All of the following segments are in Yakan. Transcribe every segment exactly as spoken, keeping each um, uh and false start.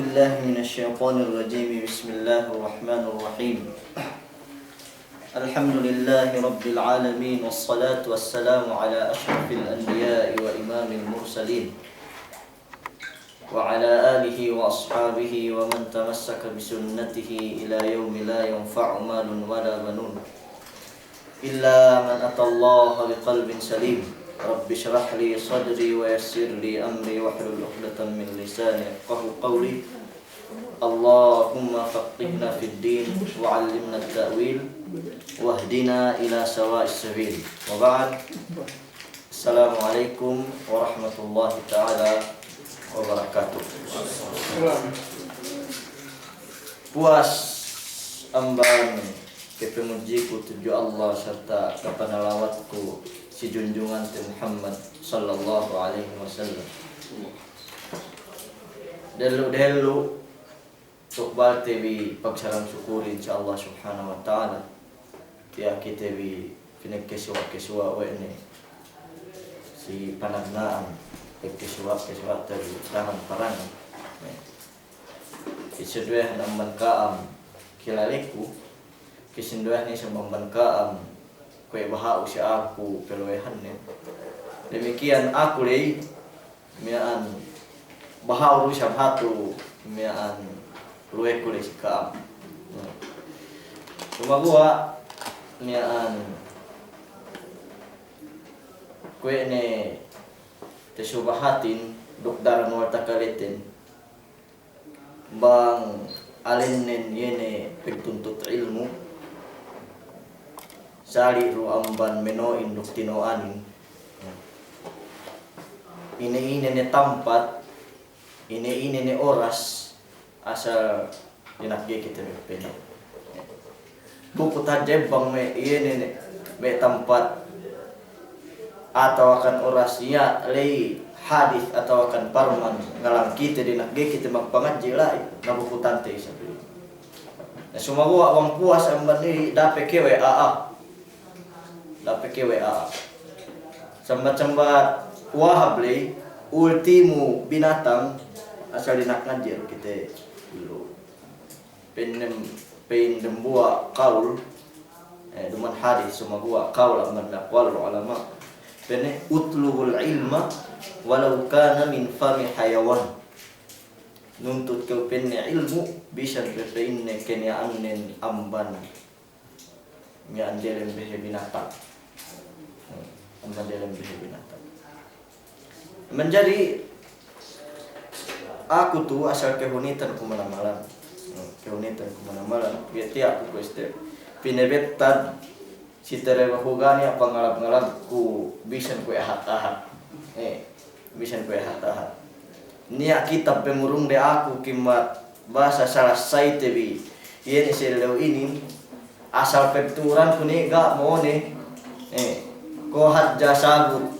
بالله من الشيطان الرجيم. بسم الله الرحمن الرحيم. الحمد لله رب العالمين، والصلاة والسلام على أشرف الأنبياء وإمام المرسلين، وعلى آله وأصحابه ومن تمسك بسنته إلى يوم لا ينفع مال ولا بنون إلا من أتى الله بقلب سليم. رب اشرح لي صدري ويسر لي أمري واحلل عقدة من لساني يفقهوا قولي. اللهم فقهنا في الدين وعلمنا التأويل واهدنا إلى سواء السبيل. وبعد. Assalamu alaikum warahmatullahi ta'ala wabarakatuh. Puwas amban kapamudjiku tudju Allah sarta' kapanalawatku si junjungante Muhammad sallallahu alaihi wasallam. Dehellu-dehellu tukbalte bi pagsalam sukuri si Allah Subhanahu wa Ta'ala. Tiya' kite bi pinagkesuwa'-kesuwa' we' ne si panagna'an, pagkesuwa'-kesuwa'te bi daran parangan. Kisinduwehan amban ka'am kilaleku, kisinduwehan isab amban ka'am kuwe' baha'u si aku peluwehanne. Damikiyan aku ley, miya'an baha'u du isab hatu, miya'an luweku ley si ka'am. Sumaguwa' miya'an kuwe' ne tesubahatin duk daran wal takaleten bang alennen iye ne pagtuntut ilmu', sali' du amban meno'in duk tino'anin. Ine-ine ne tampat, ine-ine ne oras, asal dina'ak ga'i kite magpene'. Bukut hadja bang me' iye ne, ne, me' tampat atawakan oras iye ley hadis atawakan parman ngalang kite dina'ak ga'i kite magpangadji' la'i, na bukutante isab. Na sumaguwa' bang puwas amban iri dape kew we' a'a. Dape kew we' a'a. Sambat-sambat wahab ley, ultimu binatang, asal dina'ak ngadji' du kite lu. Pa'in dem-, pa'in dembuwa' kaul, eh, duma'in hadis, sumaguwa' kaul amban me' aqwalul ulama'. Pa'inne, "Utlubul ilma walau kana min fami hayawan." Nuntut kew pa'inne ilmu', bisan pe pa'inne keniya'annen amban miya'an delem behe binatang. Hmm, amban delem behe binatang. Manjari aku tu asal kahunitan ku manamalan. Hmm, kahunitan ku manamalan. Tiya' aku ku este. Pinebettad si terebahuga' niya' pangalab-ngalabku bisan ku ehat-ahat. Eh, bisan ku ehat-ahat. Niya' kitab pangurungde aku kimmat basa salasayte bi. Iye ne si ellew inin, asal pagtu'uranku ne ga' mo'o ne, eh, ko' hadja sagut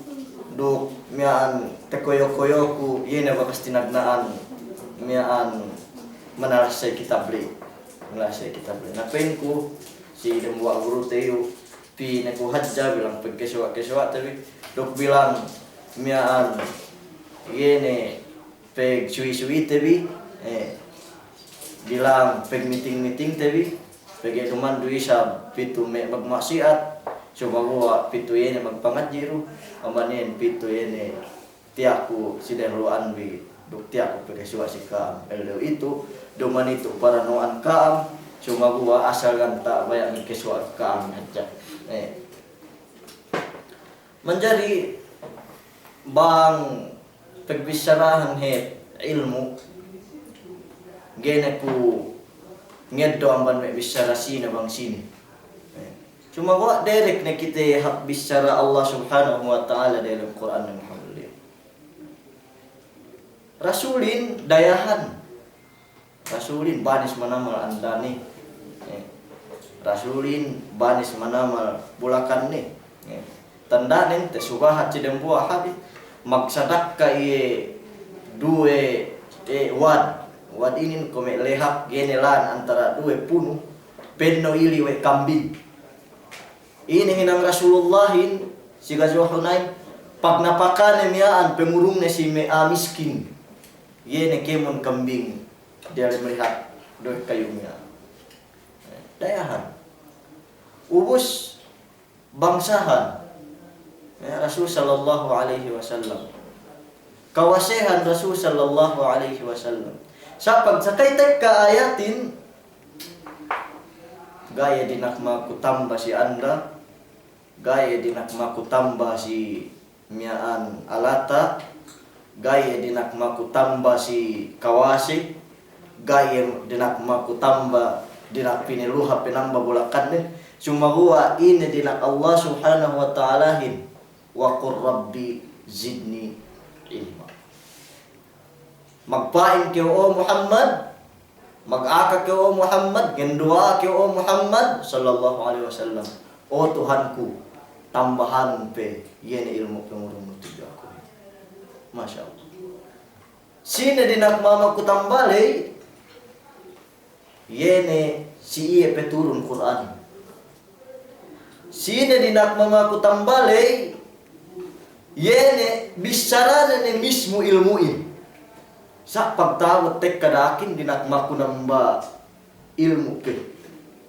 duk miya'an takoyo-koyoku, iye ne bakas tinagna'an miya'an manalasay kitab ley. Manalasay kitab ley. Na pa'inku si dembuwa' gurute iyu, pī ne ku hadja bilang pagkesuwa'-kesuwa'te bi, duk bilang miya'an iye ne pagsuwi-suwite bi, eh, bilang pagmiting-mitingte bi, pegge' duma'in du isab pitu me' magma'siyat, sumaguwa' pitu iye ne magpangadji' du, amban iyan pitu iye ne tiya' ku si dehellu'an bi, duk tiya' ku pagkesuwa' si ka'am ellew itu, duma'in itu parano'an ka'am, sumaguwa' asal ganta' baya' magkesuwa' ka'am hadja. Eh. Manjari bang pagbissarahan hep ilmu', ga'i ne ku ngeddo' amban me' bissara sine bang sine. Sumaguwa' direct ne kite hap bissara Allah Subhanahu wa Ta'ala dalem Kur'an, alhamdulillah. Rasulin dayahan. Rasulin banis manamal andane. Eh. Rasulin banis manamal bulakanne. Eh. Tanda'nen te subahat si dembuwa' hadis. Magsadakka iye duwe, eh, wad. Wad inin kuwe' me' lehak, ga'i ne lān antara duwe punu. Penno' ili we' kambing. Ine hinang Rasulullahin si Gazwa Hunain, pagnapakane miya'an pangurungne si me' a'a miskin. Iye ne kēmon kambing diyalem lihat du kayu' miya'an. Dayahan. Ubus bangsahan, ya, Rasul sallallahu alaihi wasallam. Kawasehan Rasul sallallahu alaihi wasallam. Sa' pag sakay tekka ayatin, ga'i dina'ak maku tamba si anda, ga'i dina'ak maku tamba si miya'an alata', ga'i dina'ak maku tamba si kawase, ga'i dina'ak maku tamba, dina'ak pinaluha, pinamba bulakanne, sumaguwa' ine dina'ak Allah Subhanahu wa Ta'alahin, wa qul rabbi zidni ilma. Magpa'in kew, o Muhammad, magaka kew, o Muhammad, ngenduwa'a kew, o Muhammad sallallahu alaihi wasallam, o Tuhanku, tambahanun pe iye ne ilmu' pangurungnu tudju aku. Masya Allah. Sine dina'ak maku tamba ley? Iye ne si iye peturun Kur'an. Sine dina'ak maku tamba ley? Iye ne bissarane ne mismu ilmu'in. Sa' pagta'abut tekka dakin dina'ak maku namba ilmu' ke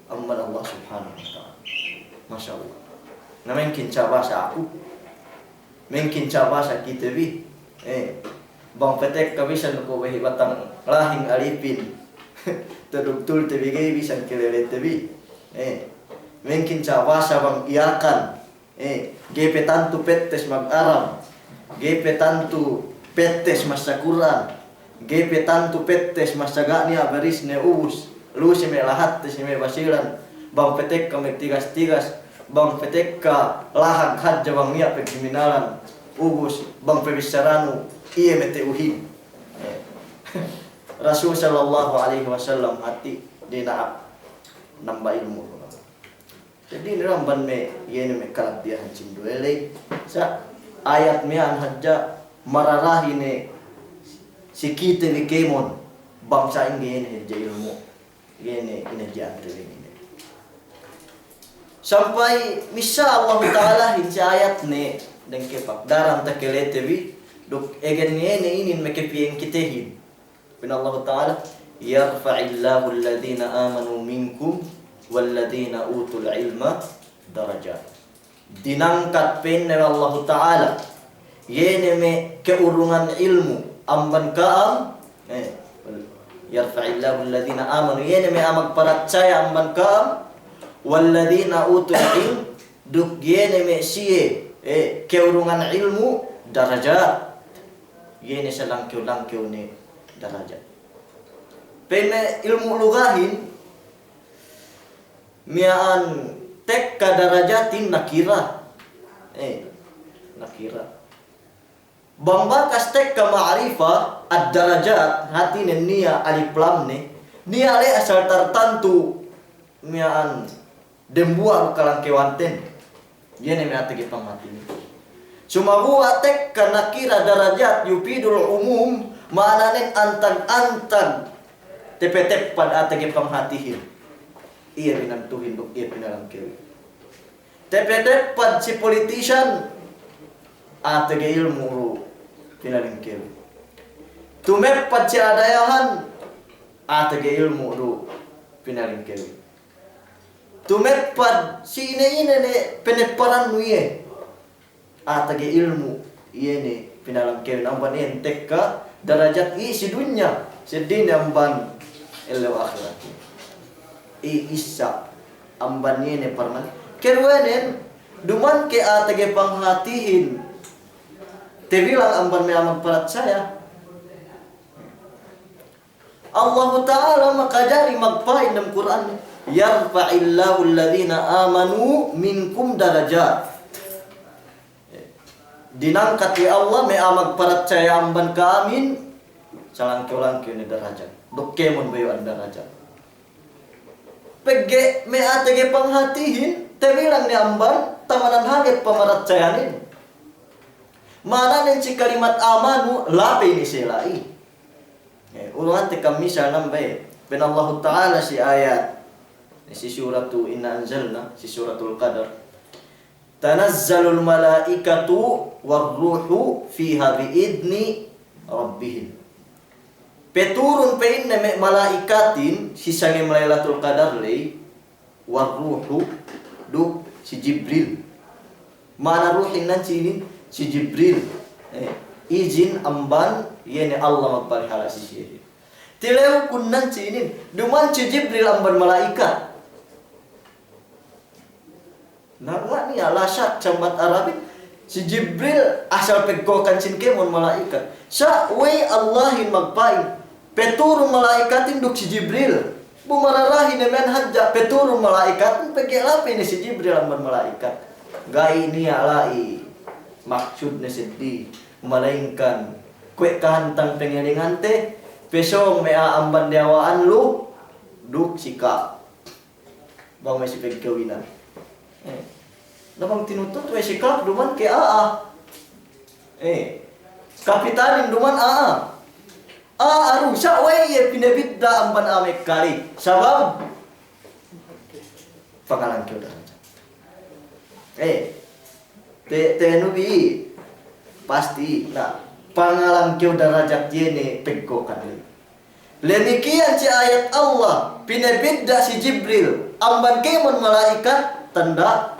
amban Allah Subhanahu wa Ta'ala. Masya Allah. Na mengkin sa' basa aku. Mengkin sa' basa kite bi. Eh, bang petekka bisan ku behi batang lahing Alipin. Taduktul te bi ga'i bisan kelele te bi. Eh, mengkin sa' basa bang Iyakan. Eh, ga'i pe tantu pettes mag-Arab. Ga'i pe tantu pettes massa Kur'an. Ga'i pe tantu pettes massa ga' niya' barisne ubus. Lu si me' lahatte si me' Basilan. Bang petekka magtigas-tigas. Bang petekka lahag hadja bang niya' pe kriminalan. Ubus, bang pe bissaranu, iye me' te'uhin. Eh. Rasul sallallahu alaihi wasallam hati' dina'ak namba ilmu'. Jadi, ine amban me', iye ne me' kalabbiyahan sinduwe ley. Sa' ayat miya'an hadja mararahi ne si kite bi kēmon bang sa'ingge iye ne hadja ilmu'. Iye ne ine hadja ante bi ine. Sampay missā Allahu Ta'alahin si ayatne, dengke pagdaran takalete bi, duk egen iye ne inin me' kapiyeng kitehin. Pa'in Allahu Ta'ala, "Yarfa'illahul ladhina amanu minkum wal ladhina utul ilma darajat." Dinangkat, pa'inne Allahu Ta'ala, iye ne me' ke'urungan ilmu' amban ka'am, eh, "Yarfa'illahul ladhina amanu," iye ne me' a'a magparatsaya amban ka'am, "wal ladhina utul ilm," duk iye ne me' siye, eh, ke'urungan ilmu' darajat. Iye ne salangkew-langkew ne darajat. Pa'in me' ilmu' lugahin, miya'an tekka darajatin nakira. Eh, nakira. Bang bakas tekka ma'rifa, ad-darajat, hātinen niya' alif lamne, niya' le asal tartantu miya'an dembuwa' kalangkewanten. Iye ne me' a'a taga panghātinen. Sumaguwa' tekka nakira darajat yufidul umum, ma'ananen antag-antag tepe-teppad a'a taga panghātihin. Iye binantuhin duk iye pinalangkew. Tepe-teppad si politician, a'a taga ilmu' du pinalangkew. Tumeppad si a'a dayahan, a'a taga ilmu' du pinalangkew. Tumeppad si ine-ine ne penepparannu iye. A'a taga ilmu', iye ne pinalangkewin amban iyan tekka darajat i' si dunya, seddili ne amban ellew ahirat. I' issa amban iye ne parman. Keduwenen, duma'in ke a'a taga panghātihin tabilang amban me' a'a magparatsaya. Allahu Ta'ala makajari magpa'in dem Kur'an, "Yarfa'illahul ladhina amanu minkum darajat." Dinangkat we' Allah me' a'a magparatsaya amban ka'amin, salangkew-langkew ne darajat. Duk kēmon bayu'an darajat. Pegge' me' a'a taga panghātihin, tabilang ne amban tamanan hangget pamaratsayanen. Ma'ananen si kalimat amanu, lapey ne siye la'i. Eh, ulungante kam misal nambey. Pa'in Allahu Ta'ala si ayat, si suratu Inna Anzalna, si Suratul Qadar. "Tanazzalul malaikatu war ruhu fiha bi idni rabbihim." Peturun pa'inne me' mala'ikatin si sangem Lailatul Qadar ley, war ruhu, duk si Jibril. Ma'ana ruhin nan si inin, si Jibril. Eh, ijin amban, iye ne Allah magpalihala' si siye. Tilewkun nan si inin, duma'in si Jibril amban mala'ikat. Na, ga' niya' la syak sambat Arabin, si Jibril asal pegkokan sin kēmon mala'ikat. Sa' we'ey Allahin magpa'in, peturun mala'ikatin duk si Jibril. Bu mararahi ne men hadja, peturun mala'ikatin, pegge' lapi ne si Jibril amban mala'ikat. Ga'i niya' la'i maksudne seddi, malayingkan kuwe' kahantang pengelingante, pesōng me' a'a amban diyawa'an lu, duk si Ka'ab. Bang me' si pegkawinan. Eh. Na bang tinutut we' si Ka'ab duma'in ke a'a. Eh. Kapitanin duma'in a'a. A'a du, sa' we' iye pinabidda' amban a'a me' kali. Sabab pangalangkew darajat. Eh. Te, te nubi, pasti, na, pangalangkew darajat iye ne pegkokan. Lemikiyan si ayat Allah, pinabidda' si Jibril amban kēmon mala'ikat, tanda'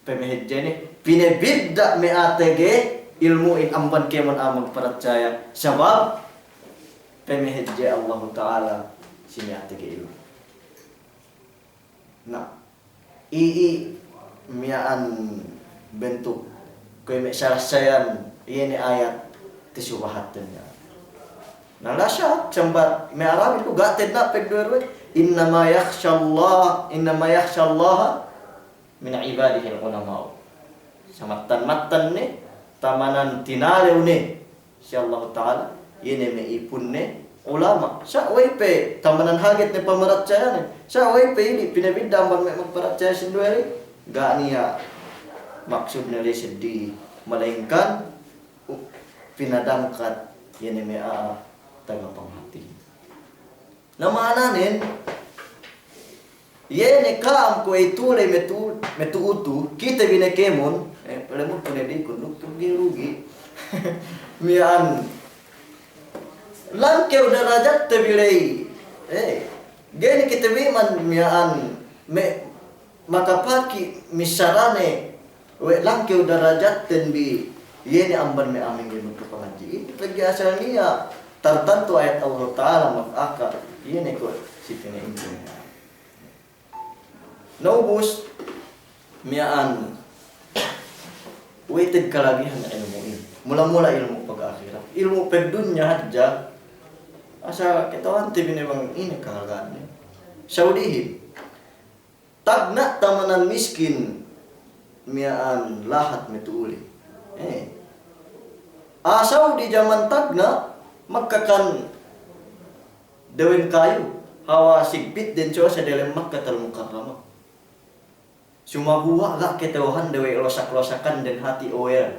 pamahadje ne, pinabidda' me' a'a tege ilmu'in amban kēmon a'a magparatsaya, sabab pamahadje Allahu Ta'ala si me' a'a tege ilmu'. Na, iye miya'an bentuk kuwe' me' salassayan iye ne ayat tasubahatten iyan. Na, la syak sambat me' Arabin du ga' tedna' pegduwe-duwe. Innama yakhshallah, innama yakhshallaha min ibadihil ulama'u. Samattan-mattan ne, tamanan tinalew ne si Allahu Ta'ala, iye ne me' ipunne ulama'. Sa' we'ey pe tamanan haget ne pamaratsayane. Sa' we'ey pe ili' pinabidda' amban me' magparatsaya sinduwe ley. Ga' niya' maksudne ley seddi, malayingkan, u-, pinadangkat iye ne me' a'a taga panghati. Na ma'ananen, iye ne ka'am kuwe'itu ley metu-, metu'utu, kite bi ne kēmon, eh, palemut ku ne dikun, duk tu gi rugi. Miya'an, langkew darajatte bi ley, eh, ga'i ne kite bi man miya'an, me-, makapaki' missarane, we' langkew darajatten bi, iye ne amban me' a'a mangga'i magkapangadji'in. Pegge' asal niya' tartantu ayat Allahu Ta'ala magaka, iye ne kuwe' si pina'inte. Na ubus, miya'an, we' te'ed kalabihan ilmu'in. Mula-mula ilmu' pag-ahirat. Ilmu' pagdunya hadja, asal kata'uhante bi ne bang ine kahalga'anne. Saudihin. Tagna' tamanan miskin miya'an lahat metu'u ley. Eh. A'a Saudi jaman tagna' magkakan dewen kayu, hawal sigpitden suwa sa delem Makkatal Mukarramah. Sumaguwa' ga' kata'uhande we' losak-losakanden hati' oil.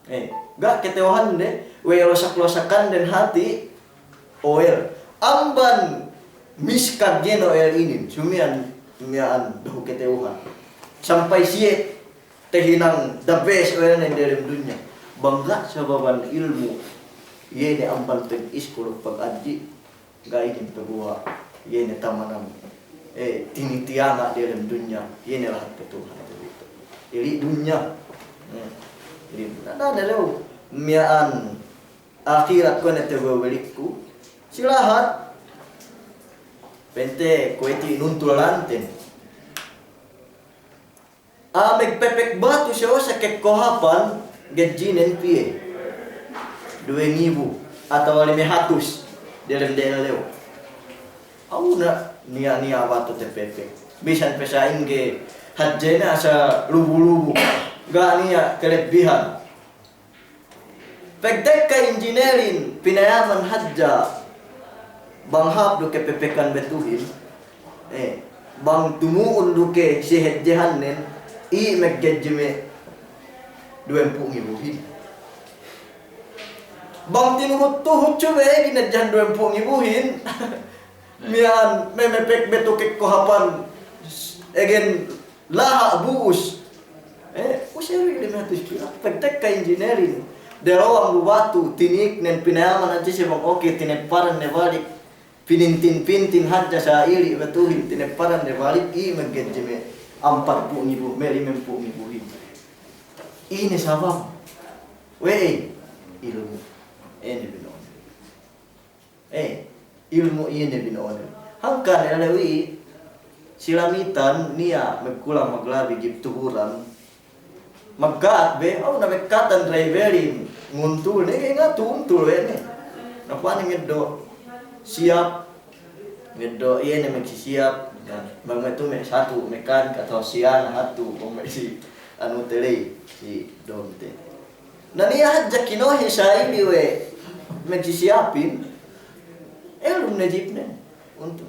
Eh, ga' kata'uhande we' losak-losakanden hati' oil. Amban miskag iye ne oil inin, sumiyan miya'an dahu' kata'uhan. Sampay siye tahinang the best oilnen delem dunya. Bang ga' sababan ilmu', iye ne amban pag-iskul pag-adji'. Ga'i inin paguwa', iye ne tamanan, eh, tinitiyanga' delem dunya, iye ne lahat patuhan itu. Ili' dunya. Eh, ili' dunya. Na, na, na, lew, miya'an ahirat kuwe' ne te we' welikku. Si lahat, pente kuwe' ti nuntul lanten. A'a magpepek batu sewa sa kekkohapan, gadjinen piye? Duwe ngibu atawa lime hatus delem de'ellew. Aw na, niya'-niya' batu tapepek. Bisan pe sa'ingge hadjene asal lubu-lubu. Ga' niya' kalebbihan. Pagtekka injinerin, pinayaman hadja bang hāp du kapepekan batuhin, eh, bang tumu'un du ke si hadjehannen, i' maggadji me' duwempū' ngibuhin. Bang tinuhut-tuhut subey ginadjahan duwempū' ngibuhin, miya'an memepek batu kekkohapan, egen laha' bu'us. Eh, useri lime hatus kilo. Pagtekka injinerin. Dalowang du batu, tiniknen, pinayaman hadja siye bang oke, tinepparan ne balik. Pinintin-pintin hadja sa'ili' batuhin, tinepparan ne balik, iye maggadji me' ampatpū' ngibu, me' limempū' ngibuhin. Ine sabab? We'ey? Ilmu'. Ine bino'one. Eh, ilmu' iye ne bino'one. Hangkan elew i', si Lamitan niya' magkulang maglabi giptuhuran. Magka'at be, aw na magka'atan driverin nguntul ne, ga'i ngatu untul we' ne. Na kuwe' ne ngeddo' siyap, ngeddo' iye ne magsisiyap, na, magmetu me' satu mekanik atawa siya na hatu, kung me' si anu te ley, si Dom te. Na niya' hadja kinohe sa'ili' we' magsisiyapin, elum ne jipnen. Untu'.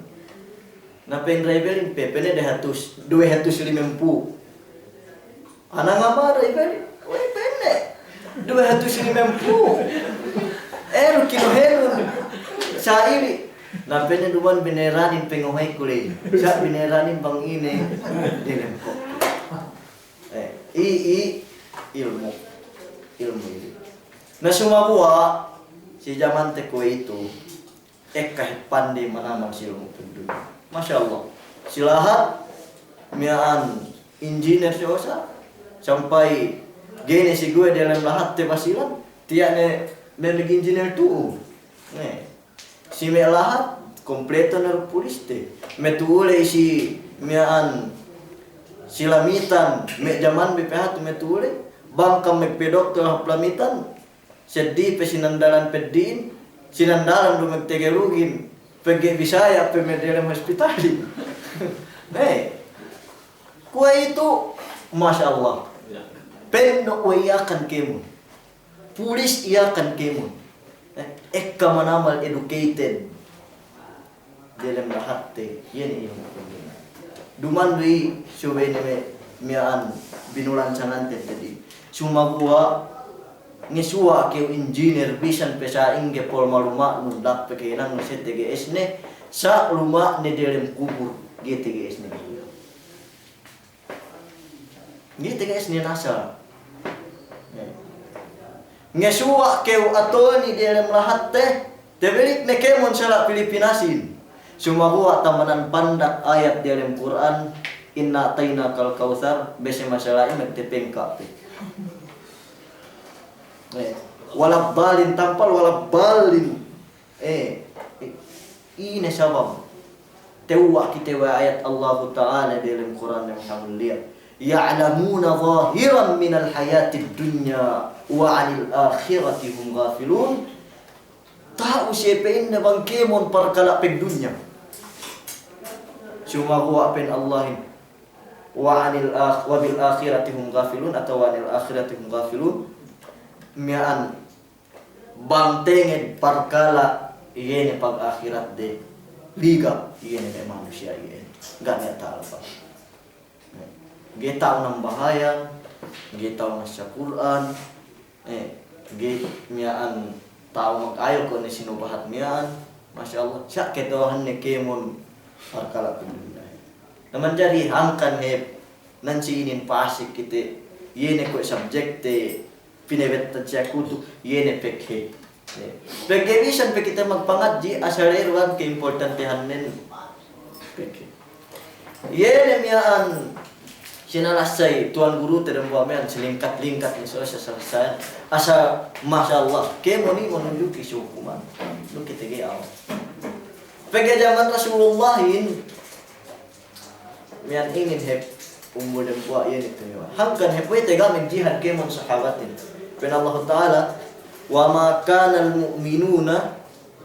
Na pa'in driverin pe, pa'inne duwe hatus, duwe hatus limempū'. Ana ngama driverin, we' pa'inne. Duwe hatus limempū'. Elu kinohenun sa'ili'. Na pa'inne duma'in bineranin pangoheku ley. Sa' bineranin bang ine delem ko'. Eh, i, i, ilmu'. Ilmu' inin. Na sumaguwa', si jamante kuwe'itu, ekka hep pande manamal si ilmu' pagdunya. Masya Allah. Si lahat, miya'an engineer si osa, sampay ga'i ne si guwe' delem lahatte Basilan, tiya' ne me' mag-engineer tu'u. Ne. Si me' lahat, kompleto ne du puliste. Metu'u ley si miya'an si Lamitan, me' jaman bi pe hatu metu'u ley. Bang kam magpadoktor hap Lamitan, seddili pe sinandalan peddi'in, sinandalan du magtegelugin, pegge' Bisaya pe me' delem hospitalin. Eh, kuwe'itu, Masya Allah. Penno' we' Yakan kēmon. Pulis Yakan kēmon. Eh, ekka manamal educated. Delem lahatte, iye ne ilmu' pagdunya. Duma'in du i' subey ne me' miya'an binulan sangante teddin. Sumaguwa' ngesuwa' kew engineer bisan pe sa'ingge pol maluma'nun duk pe kehinangnun siye T G S ne, sa' luma'ne delem kubur, ga'i T G S ne. Ga'i T G S ne nasal. Ngesuwa' kew atoni delem lahatte, tebelik ne kēmon sala' Pilipinasin. Sumaguwa' tamanan pandak ayat delem Kur'an, "Inna a'tainakal kawthar," bese masala'i magtepengka' pe. Eh, waladdalin, tampal waladdalin. Eh, i-, ine sabab? Tewwa' kite we' ayat Allahu Ta'ala delem Kur'an ne mahamulliya. "Ya'lamuna zahiran minal hayatid dunya wa 'anil akhirati hum ghafilun." Ta'u siye pa'inne bang kēmon parkala' pagdunya. Sumaguwa' pa'in Allahin, "Wa 'anil akh-, wa bil akhirati hum ghafilun," atawa "wa 'anil akhirati hum ghafilun." Miya'an bang tenged parkala' iye ne pag-ahiratde, liga' iye ne me' manusiya' iye ne. Ga' niya' ta'alpa. Ga'i ta'u nambahayang, ga'i ta'u massa Kur'an, eh, ga'i miya'an ta'u mag-ayok ne sinubahat miya'an. Masya Allah, sa' kata'uhanne kēmon parkala' pagdunya. Na manjari hangkan hep, nan si inin pasik kite, iye ne kuwe' subject te, Pinabettad si aku tu, iye ne pegge'. Pegge' bisan pe kite magpangadji', asal iruwan ke importantehannen pegge'. Iye ne miya'an sinalassay tuwan gurute dambuwa' miya'an, silingkat-lingkat ne so asal salassay. Asal, masya Allah, kēmon i' manunjuki si hukuman. Duk kite ga'i awa. Pegge' jaman Rasulullahin, Miya'an inin hep umbul dembuwa' iye ne tumiwan. Hangkan hep we' te ga' magjihad kēmon sahabatin. Pa'in Allahu Ta'ala, "Wa ma kanal mu'minuna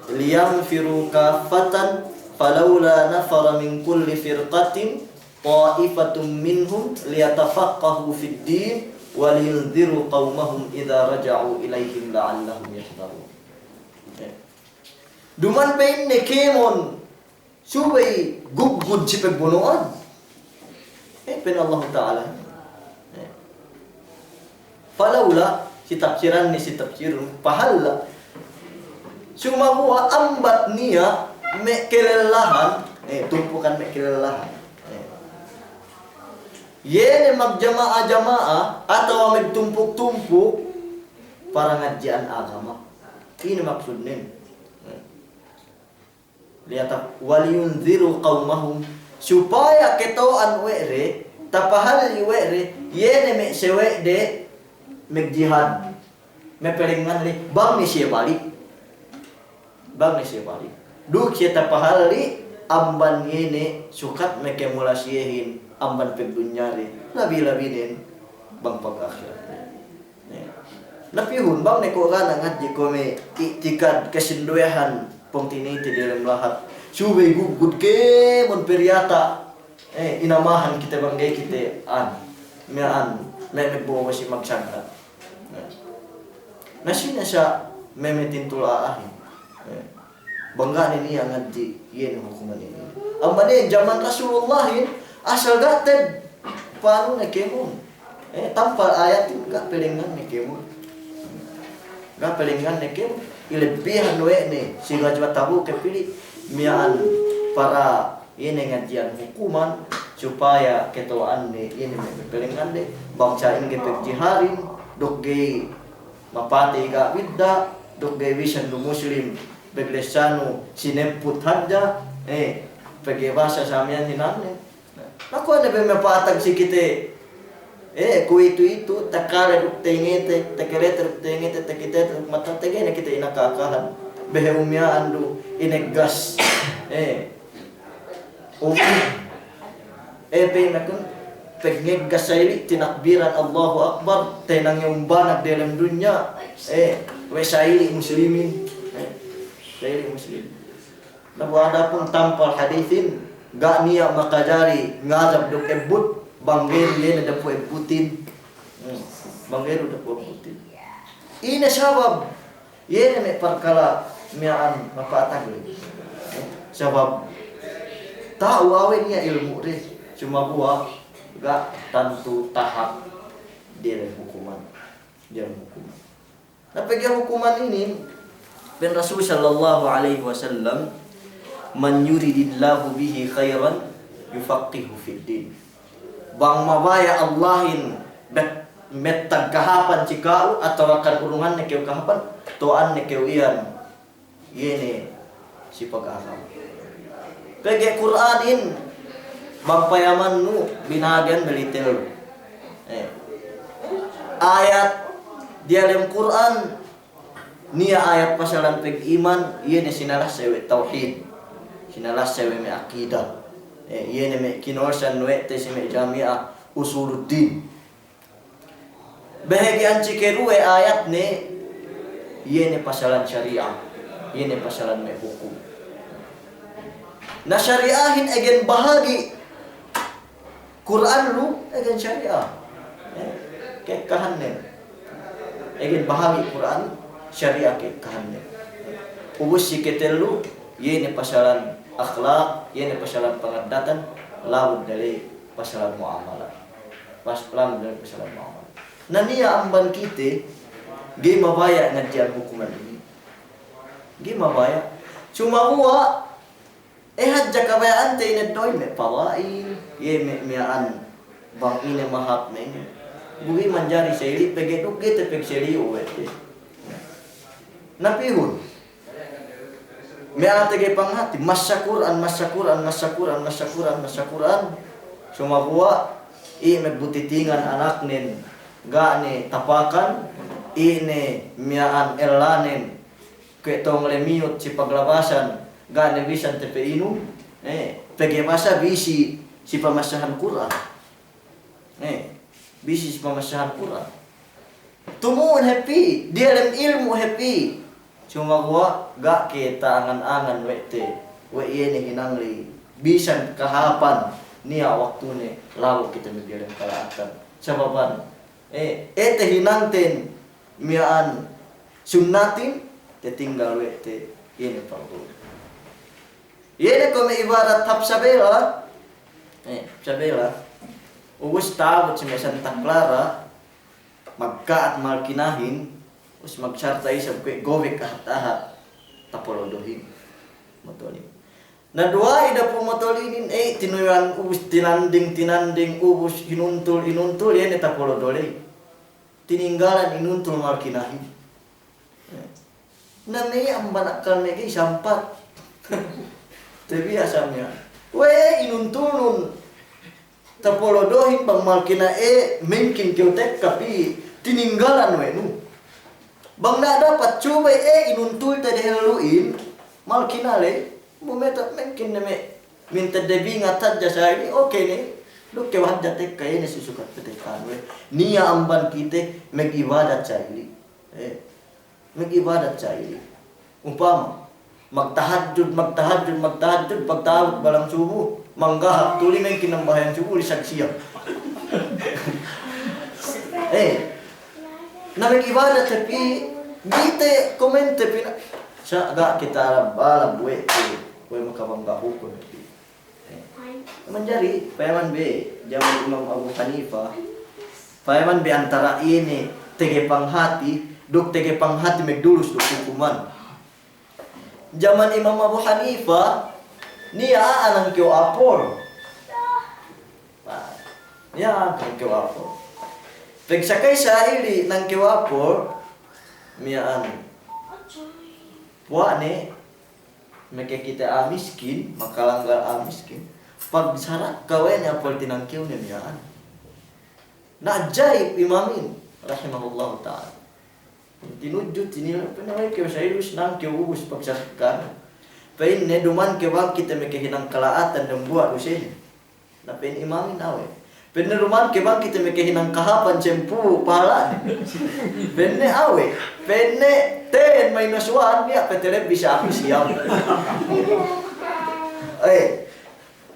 liyanfiru kaffatan, falawla nafara min kulli firqatin ta'ifatun minhum liyatafaqqahu fid din, wa liyunziru qawmahum idza raja'u ilayhim la'allahum yahdharun." Duma'in pa'inne kēmon Subey gugud si pagbono'an. Eh, pa'in Allahu Ta'ala. Eh. Falawla, si tafsiran ni si tafsirun, pahalla. Sumaguwa' ambat niya' me' kalellahan, eh, tumpukan me' kalellahan. Eh. Iye ne magjama'a-jama'a, atawa magtumpuk-tumpuk, parangadji'an agama. Ine maksudnen? Liyata-, waliyunziru qawmahum, supaya keto'an we' de, tapahalli' we' de, iye ne me' sawe'de magjihad, mapalengngan le, bang ne siye balik. Bang ne siye balik. Duk siye tapahalli' amban iye ne sukat makemula siyehin amban pagdunya de, labi-labinen bang pagahirat. Na pihun bang ne ko' ga' ne ngadji' ko' me' i'tikad kasinduwehan pungtina'ite diyalem lahat. Subey gugud kēmon pe diyata'. Eh, inamahan kite bang ga'i kite an. Miya'an, me' magbo'o si magsagda. Na sine sa' me' matintul a'ahin. Bang ga' ne niya' ngadji' iye ne hukuman inin. Amban iye jaman Rasulullahin, asal ga' te'ed panu ne kēmon. Eh, tampal ayatin ga' palengngan ne kēmon. Ga' palengngan ne kēmon. Ilebbihan we' ne si Gazwat Tabuk ke pili' miya'an para iye ne ngadji'an hukuman supaya keto'an ne iye ne me' palengngan de bang sa'ingge pagjihadin duk ga'i mapatey ga' bidda', duk ga'i bisan du Muslim, paglessanu sinepput hadja, eh, pegge' basa sa miya'an hinangne. Na kuwe' ne pe mapatag si kite, eh, kuwe'itu-itu, takale duk tengete, takalete duk tengete, takitete duk mata, tege ne kite inaka-akahan. Behe umiya'an du, ineggas. Eh, um, eh, pe nakun, pegngeggas sa'ili', tinakbiran Allahu Akbar, tenange umbanag diyalem dunya, eh, we' sa'ili' muslimin, eh, sa'ili' muslimin. Na bu adapun tampal hadisin, ga' niya' makajari ngazab duk ebbut, bang ga'i du iye ne dapu ebbutin. Hmm, bang ga'i du dapu ebbutin. Ine sabab? Iye ne me' parkala' miya'an mapatag le. Sabab ta'u awe' niya' ilmu' de, sumaguwa' ga' tantu tahap diyalem hukuman. Diyalem hukuman. Na pegge' hukuman inin, pa'in Rasul sallallahu alaihi wasallam, "Man yuridillahu bihi khairan yufaqqihhu fid din." Bang mabaya' Allahin bet-, mettag kahāpan si ka'u, atawa kan urungan ne kew kahāpan, to'an ne kew iyan, iye ne si pag'agama. Pegge' Kur'anin, bang payamannu, binahagi'an me' tellu. Eh. Ayat diyalem Kur'an, niya' ayat pasalan pag'iman, iye ne sinalassay we' tawhid. Sinalassay we' me' akida. Eh, iye ne me' kinolsan we' te si me' jami'a Usuluddin. Bahagi'an si keduwe ayatne, iye ne pasalan sari'a, iye ne pasalan me' hukum. Na sari'ahin egen bahagi' Kur'an lu, egen sari'a. Eh, ke'ekkahannen. Egen bahagi' Kur'an, sari'a ke'ekkahannen. Ubus si ketellu, iye ne pasalan akhlak, iye ne pasalan pangaddatan, labu' dale pasalan mu'amalat. Pas-, labu' dale pasalan mu'amalat. Na niya' amban kite, ga'i mabaya' ngadji'an hukuman inin. Ga'i mabaya'. Sumaguwa', eh, hadja kabaya'ante ine doy me' fada'il, iye me', miya'an bang ine mahāp me' ine. Bu ga'i manjari seli', pegge' duk ga'i te pegselli'u we' te. Na pihun. Me' ate ga'i panghati, massa Kur'an, massa Kur'an, massa Kur'an, massa Kur'an, massa Kur'an. Sumaguwa', i' me' butitingan anaknen, ga' ne tapakan, i' ne miya'an ellanen, kuwe' tong lemiyut si paglabasan, ga' ne bisan tapa'inum, eh, pegge' masa bisi si pamassahan Kur'an. Eh, bisi si pamassahan Kur'an. Tumu'un hep i', diyalem ilmu' hep i'. Sumaguwa' ga' ke ta'angan-angan we' te, we' iye ne hinang ley. Bisan kahāpan niya' waktune lalu kite me' diyalem kala'atan. Sababan, eh, eh, te hinangten miya'an sunnatin, tatinggal we' te iye ne pardu. Iye ne kuwe' me' ibarat hap sabela, eh, sabela. Ubus ta'abut si me' Santa Clara, magka'at malkinahin, ubus magsarta' isab kuwe' gobek ahat-ahat, tapolodohin. Motolin. Na duwa'i dapu' motolinin, eh, tinuyu'an ubus tinanding, tinanding, ubus hinuntul, hinuntul, iye ne tapolodo ley. Tininggalan inuntul malkinahin. Na me' iye amban akkal me' ga'i sampat. Tabiya' sa miya'an. We' inuntulnun. Tapolodohin bang malkina'e mengkin kew tekka pī tininggalan we' nu. Bang na dapat subey e inuntulte dehellu'in, malkina'e, bu meta mengkin ne me' mintedde bingat hadja sa ili, oke ne, duk kew hadja tekka, iye ne si sukat petekkahan we'. Niya' amban kite mag'ibadat sa ili. Eh. Mag'ibadat sa ili. Upama, magtahajjud, magtahajjud, magtahajjud, pagta'abut balang subu, manggahap tuli mengkin nambahayang subu, lisag siyam. Eh, na mag'ibadat te pī, ga'i te komente pī na, sa' ga' kite alab-alab we' te, we' makabangga hukum te pī. Manjari, payaman be, jaman Imam Abu Hanifa, payaman be antara ine tege panghati, duk tege panghati magdulus duk hukuman. Jaman Imam Abu Hanifa, niya' a'a nangkew apol. Niya' a'a nangkew apol. Pagsakay sa ili nangkew apol, miya'an. Puwa' ne, meke kite a'a miskin, makalanggal a'a miskin, pagsarakka we' ne apol tinangkewne miya'an. Na ajaib Imamin, rahimahullahu ta'ala. Tinudju, tinila, pa'inne we' kew sa ilu sinangkew ubus pagsarakka. Pa'inne duma'in ke bang kite meke hinang kala'atan dambuwa' dusene. Na pa'in Imamin awe'. Pa'inne duma'in ke bang kite meke hinang kahāpan sampū' pahala'ne. Pa'inne awe'. Pa'inne ten minus one, niya' pe telebbi si aku siyam. Eh,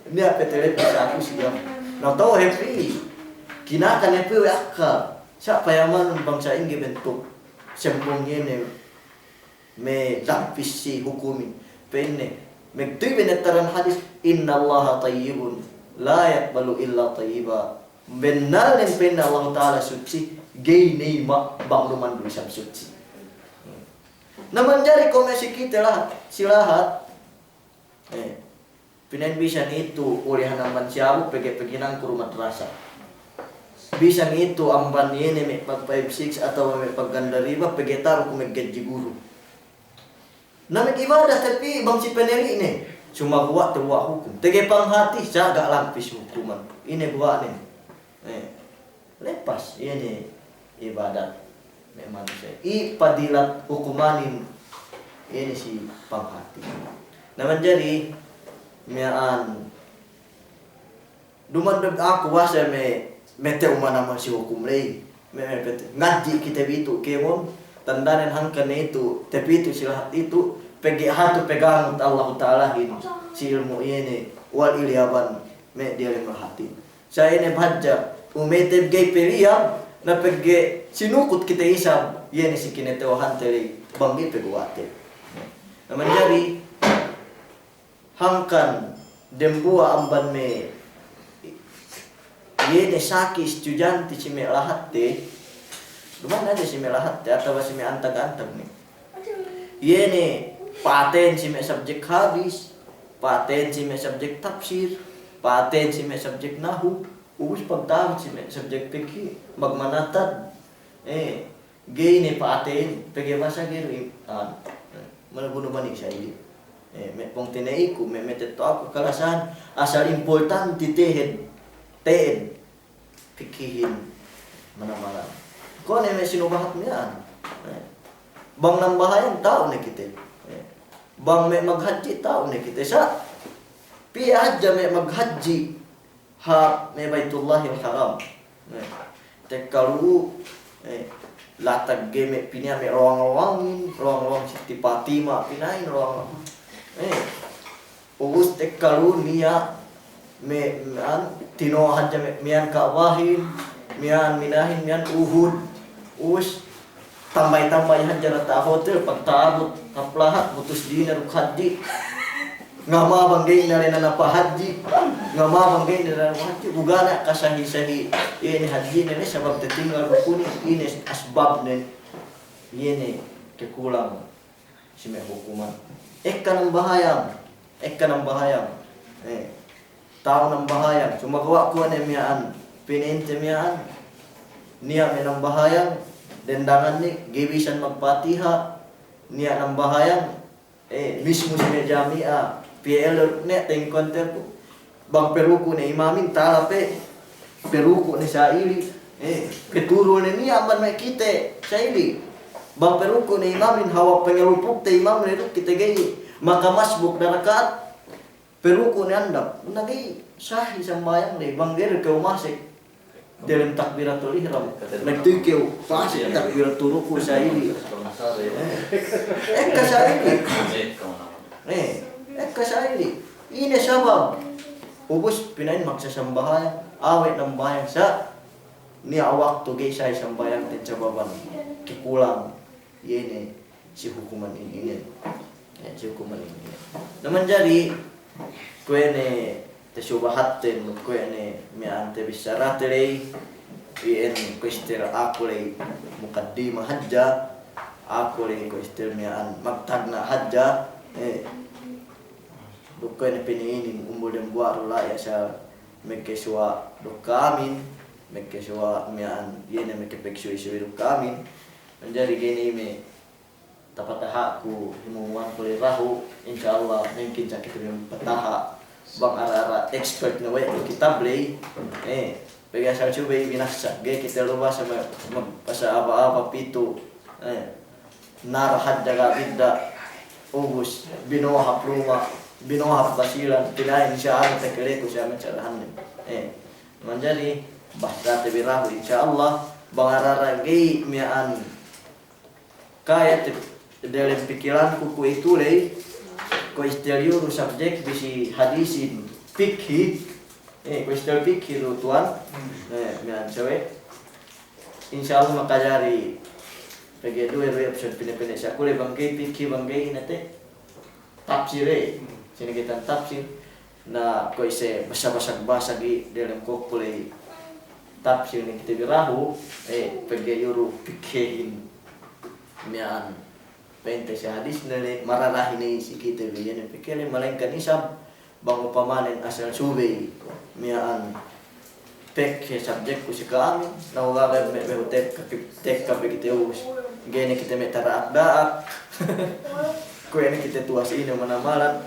niya' pe telebbi si aku siyam. Na tau happy. Kinakan happy we' akka. Sa' payamanun bang sa'ingge bentuk sembung iye ne me' lampis si hukumin. Pa'inne, magtuy bennal hadis, "Innallaha tayyibun, la yaqbalu illa tayyiba." Bennalnen pa'inne Allahu Ta'ala sutsi, ga'i ne ima' bang duma'in du isab sutsi. Na manjari kuwe' me' si kite lahat, si lahat. Eh. Pina'in bisan itu ulihan amban si abu pegge' pegge' hinangku du madrasa. Bisan itu amban iye ne me' pag five six atawa me' pagganda riba pegge' taruku me' gadji guru. Na me' ibadah tapi bang si peneli' ne. Sumaguwa' te guwa' hukum. Tege panghati sa' ga' lampis hukuman. Ine guwa'nen. Eh, lepas, iye ne ibadat me' manusiya'. I padilat hukumanin, iye ne si panghati. Na manjari, miya'an, duma'in du aku basa me', me' te umana me' si hukum ley. Me', me' pete. Ngadji' kite bi tu' kēmon, tandanen hangkan ne itu, te bi tu' si lahat itu, pegge' hatu pegangut Allahu Ta'alahin, si ilmu' iye ne, wal ilyaban, me' diyalem lahatin. Sa' ine bahadja, umeteb ga'i peliyam, na pegge' sinukut kite isab, iye ne si kinetewahante ley, bang ga'i peguwa'te. Na manjari, hangkan dembuwa' amban me', iye ne saki istudiyante si me' lahatte, duma'in hadja si me' lahatte, atawa si me' antag-antag ne. Iye ne pa'aten si me' subjek hadis, pa'aten si me' subjek tafsir, pa'aten si me' subjek nahu, ubus pagta'abut si me' subjek piki, magmanatad. Eh, ga'i ne pa'aten, pegge' basa ga'i du im-, an, eh, manabunu bani sa ili. Eh, me' pungtina'iku, me', me' tetto'aku kalasahan, asal importante te'ed, te'ed. Pikihin manamal. Kuwe' ne me' sinubahat miya'an. Eh. Bang nambahayang ta'u ne kite. Eh. Bang me' maghadji' ta'u ne kite. Sa' piye hadja me' maghadji' hap me' Baitullahil Haram. Eh. Tekka lu'u, eh, latag ga'i me' piniya me' lowang-lowangin, lowang-lowang Sitti Patima pina'in lowang-lowang. Eh. Ubus tekka lu'u niya' me', me' an, tinowa hadja me', miya'an Ka'bahin, miya'an Minahin, miya'an Uhud. Ubus tambay-tambay hadja nata' hotel, pagta'abut hap lahat, butus dine duk hadji'. Ngama bang ga'i ne le nanapa hadji'. Ngama bang ga'i ne nanapa hadji'. Bu ga' ne kasahi-sahi. Iye ne hadji' ne le sabab tatinggal rukun, ine asbabnen. Iye ne kekulang. Si me' hukuman. Ekka nambahayang. Ekka nambahayang. Eh. Ta'u nambahayang. Sumaguwa' kuwe' ne miya'an. Pina'inte miya'an. Niya' me' nambahayang. Dendangan ne. Ga'i bisan magpatiha. niya' nambahayang, eh, mismu si me' jami'a, piye ellew ne tengkonte ku. Bang peruku' ne imamin, tala pe, peruku' ne sa'ili, eh, peturul ne niya' amban me' kite sa'ili. Bang peruku' ne imamin, hawal pengelupukte imam ne duk kite ga'i makamasbuk darakaat, peruku' ne andap. Na ga'i sahi sambahayang de, bang ga'i kew masek delem takbiratul ihram. Nagtikew, pasek takbiratul ruku' sa'ili. Eh, ekka sa'ili. Eh, ekka sa'ili. Ine sabab? Ubus pina'in magsasambahayang, awe' nambahayang sa' niya' waktu ga'i sahi sambahayangten sababan kekulang. Iye ne si hukuman inin, inin. Eh, si hukuman inin, inin. Na manjari, kuwe' ne tasubahatten, kuwe' ne miya'an tabissarate ley, iyan kuwe' istel aku ley mukaddima hadja, aku ley kuwe' istel miya'an magtagna' hadja, eh. Duk kuwe' ne pa'inin umbul dembuwa' du la'i asal magkasuwa' duk ka'amin, magkasuwa' miya'an, iye ne magkapagsuwi-suwi duk ka'amin. Manjari ga'i ne me' tapataha'ku, himumuwan ku ley dahu', insya Allah, mengkin sa' kite me' pataha', bang ara-ara expert ne we' ku kitab ley, eh, pegge' asal subey binassa, ga'i kite lu basa me', me', basa aba-aba pitu, eh, nara hadja ga' bidda', ubus, binohap luma', binohap Basilan, pina'in siya anu takaleku siya me' sadahanne, eh, manjari, basa te bi dahu', insya Allah, bang ara-ara ga'i miya'an, Kaya te, delem pikilanku kuwe'itu ley, kuwe' istel iyu du subject bi si hadisin pikhi, eh, kuwe' istel pikhi du tuwan, eh, miya'an sawe'. Insya Allah makajari, pegge' duwe, duwe option pene-pene si aku ley bang ga'i pikhi, bang ga'i ine te. Tafsir, eh. Sine kite tafsir. Na kuwe' ise basa-basa, basa gi delem kuwe' ku ley tafsir ne kite bi dahu', eh, pegge' iyu du pikhehin miya'an. Pa'inte si hadis ne ley, mararahi ne si kite bi, iye ne pikhe ley, malaingkan isab, bang upamanen asal subey miya'an. Pegge' subject ku si ka'amin, na ugaga me' behu tekka, tekka pe kite ubus. Ga'i ne kite me' tara'ak-da'ak. Kuwe' ne kite tuwas ine manamalan.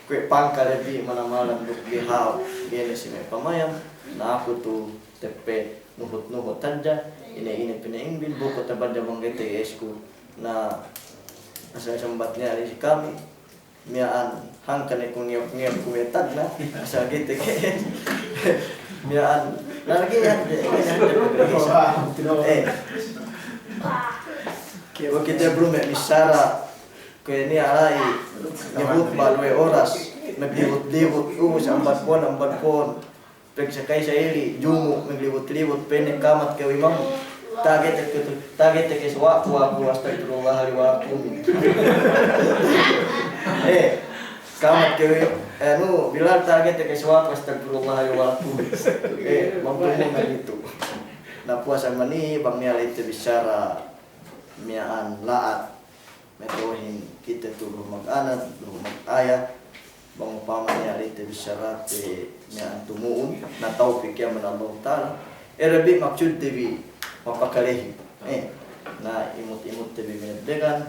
Kuwe' pangkal bi manamalan duk bi hāp. Ga'i ne si me' pamayam. Na aku tu teppe nuhut-nuhut hadja. Ine-ine pina'in bin buku tabadja bang ga'i te esku. Na asal sambat ne ali si kami. Miya'an, hangkan ne ku ngiyok-ngiyok ku me' tagna', asal kite ke. Miya'an, lagi' hadja, eh. Kuwe' kite bru me' missara, kuwe' niya' la'i, ngehutba' duwe oras, maglibut-libut, ubus amban pon, amban pon. Pegge' sa' ka'isa ili, jumu', maglibut-libut, pa'inne kamat kew imam, tagete ke tu, tagete ke suwaku, aku, astagfirullah li wa lakum. Eh, kamat kew, eh, anu, Bilal, tagete ke suwaku, astagfirullah li wa lakum. Eh, mampu mu itu. Na puwas amban iye, bang niya' la'i tabissara miya'an la'at. Matu'uhin kite tu du mag'anan, du mag'aya, bang upama niya' la'i tabissarate miya'an tumu'un, na tawpik iye amban Allahu Ta'ala. Ere bi maksudte bi mapakalehin. Eh, na imut-imutte bi minebbegan,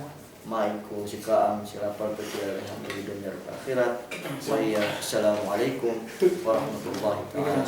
ma'i ku si ka'am, si lapal pe ku lalehan bi dunya duk ahirat. Wa iya, assalamu alaikum warahmatullahi ta'ala.